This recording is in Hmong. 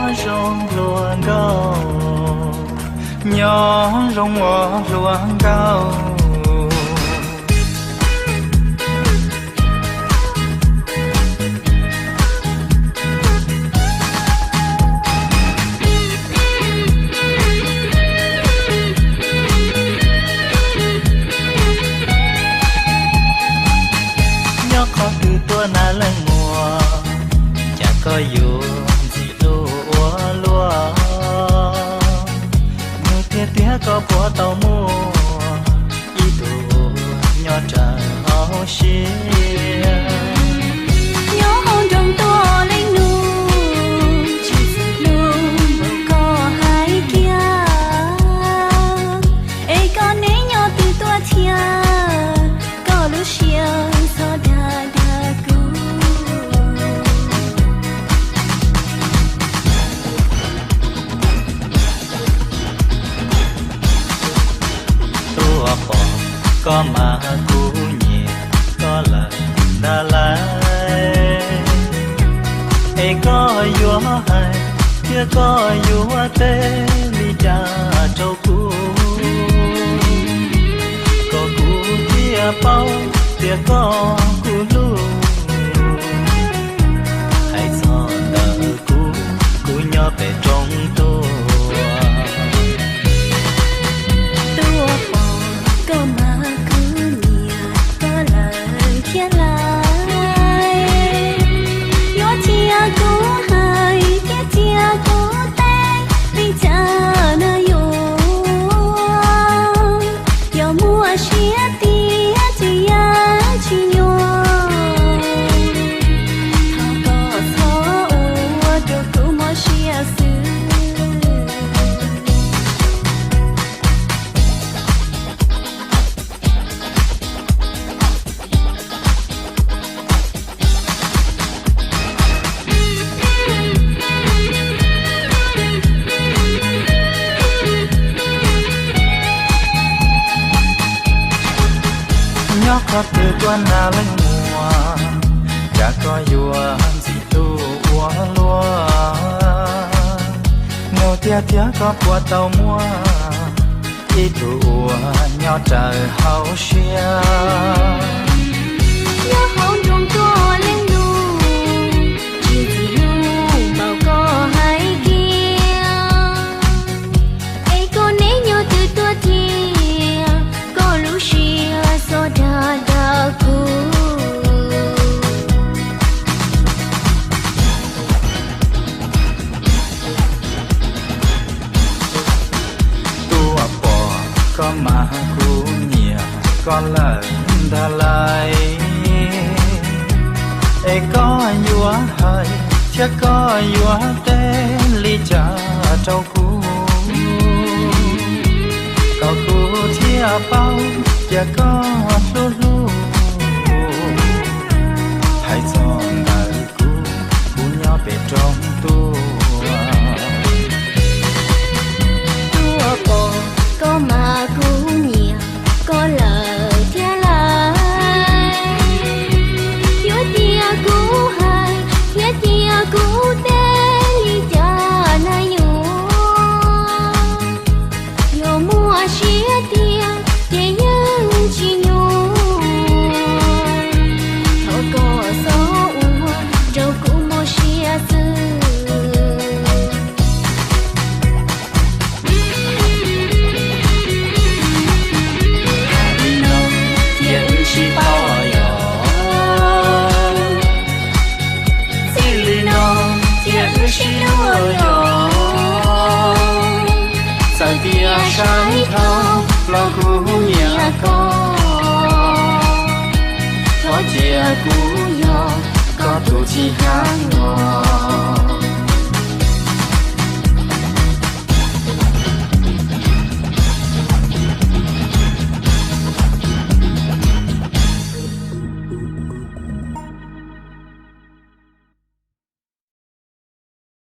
Zoo hluas nkauj, nyob zoo ua hluas nkauj. Nyob qhov twg tuaj na leej muam, cas koj yuav ntxim hlub ua luaj. Nug tiag tiag koj puas tau muaj ib tug uas nyob raws hauv siab. Nyob hauv nroog tuaj leej nus, tsis txwm hlub npaum koj hais kiag. Es koj neb nyob twg tuaj thiab, koj lub siab txhob dag dag kuv. Tuaj pom koj mas kuv nyiam koj lawm ntag lauj. Es koj yuav hais thiab koj yuav teb li cas rau kuv, kom kuv thiaj paub tias koj kuv hlub. Hais txog ntawm kuv, kuv nyob pem roob tuaj. Tuaj pom koj mas kuv nyiam koj lawm thiab lauj. Yuav cia kuv hais thiab cia kuv teb li cas na yuav, yog muaj siab tiag ces yeej tsis nyuaj. Thov koj txhob ua rau kuv mob siab xwb. Nyob qhov twg tuaj na leej muam, cas koj yuav ntxim hlub ua luaj. Nug tiag tiag koj puas tau muaj ib tug uas nyob raws hauv siab. Nyob hauv nroog tuaj leej nus, tsis txwm hlub npaum koj hais kiag. Es koj neb nyob twg tuaj thiab, koj lub siab txhob dag dag kuv. Tuaj pom koj mas kuv nyiam koj lawm ntag lauj. Es koj yuav hais thiab koj yuav teb li cas rau kuv, kom kuv thiaj paub tias koj hlub hlub. Hais txog ntawm kuv, kuv nyob pem roob tuaj. Tuaj pom koj mas kuv nyiam koj lawm thiab lauj. Yuav cia kuv hais thiab cia kuv teb li cas na yuav, yog muaj siab tiag ces yeej tsis nyuaj. Thov koj txhob ua rau kuv mob siab xwb. Hais li no thiaj wb sib paub yog, txij li no thiaj wb sib hlub yog. Txawm tias saib dhau los kuv nyiam koj, thov cia kuv yog koj tus txij hab los.